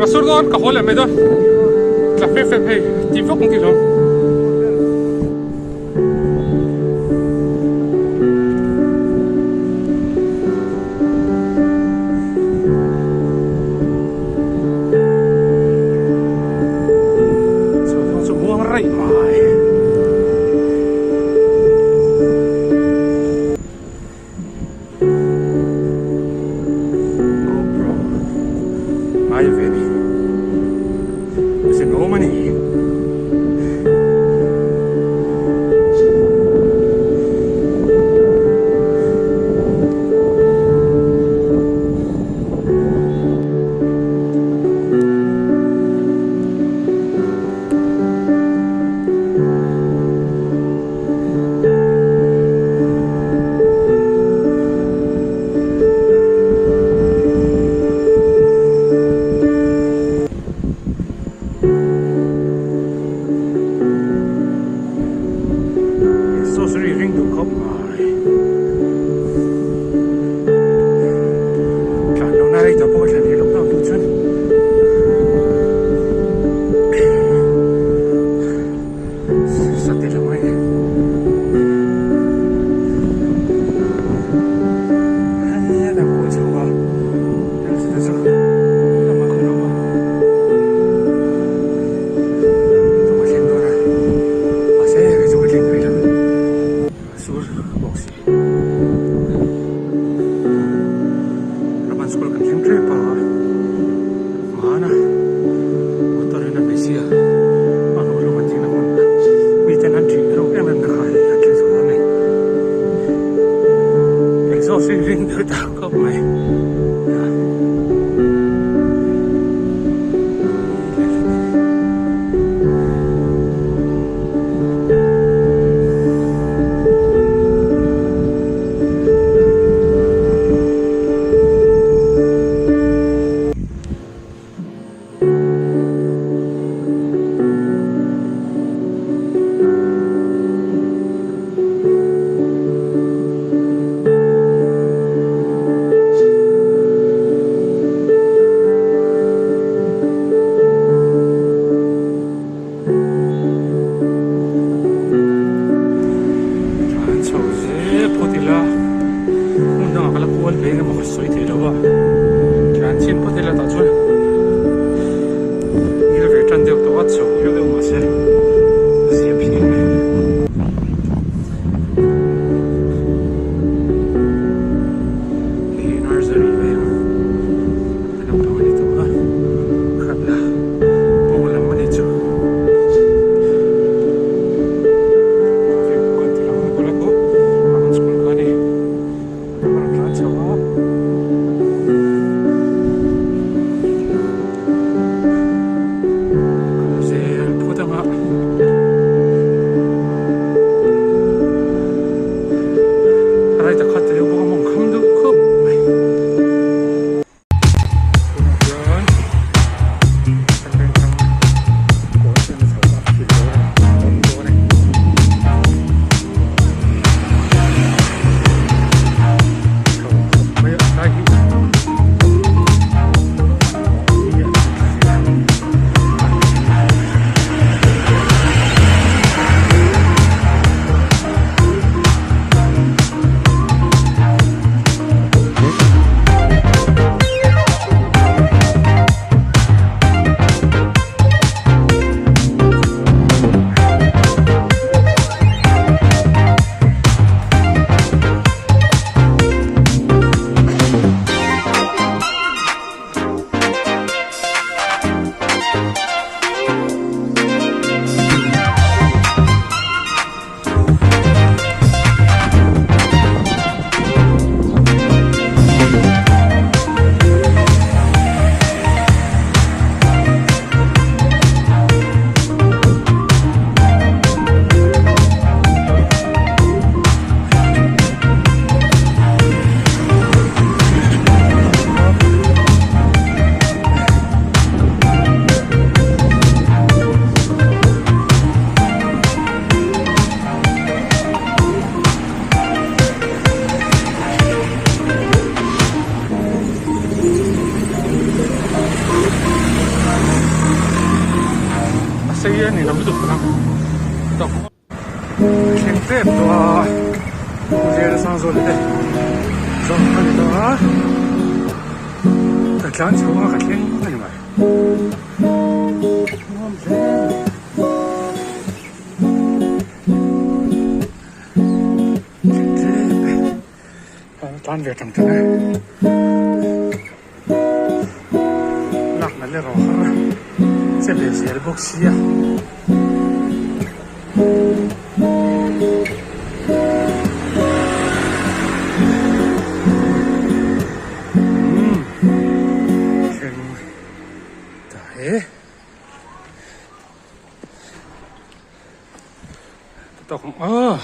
Rasur dawn ka haw leh mai dawn tla fep fep hei ti vak ang ti lo. Sorcery ring duh khawp mai. Tlan lo na rei tawh pawh ka thlan thei lockdown hnu chuan. Sate lo mai. Hetah pawh chho a. Khawp mai. Tlan chho zel phawt ila hmun dangah ka la kual ve emaw ka sawi thei lo a tlan chhin phawt ila tah chuan ngil ve tan deuh tawh a chho deuh deuh mahse zia phian mai. Hei hi nursery veng a naupang a ni tawh a khat la paw lam a ni chu veng pawh kan ti lang a kawlak aw an school kha a ni a rawn tlan chho a. Kal zel phawt anga. sia ni lo lutuk ang thleng tep tawh a Pu Zelsangzuala te zawng a ni tawh a ka tlan chho a ka thleng a ni mai nuam hle mai thleng tep e tan ve tang tang e lak nalh erawh a har a che ve zel bawk sia. Umm thleng ta e tawk ang aw.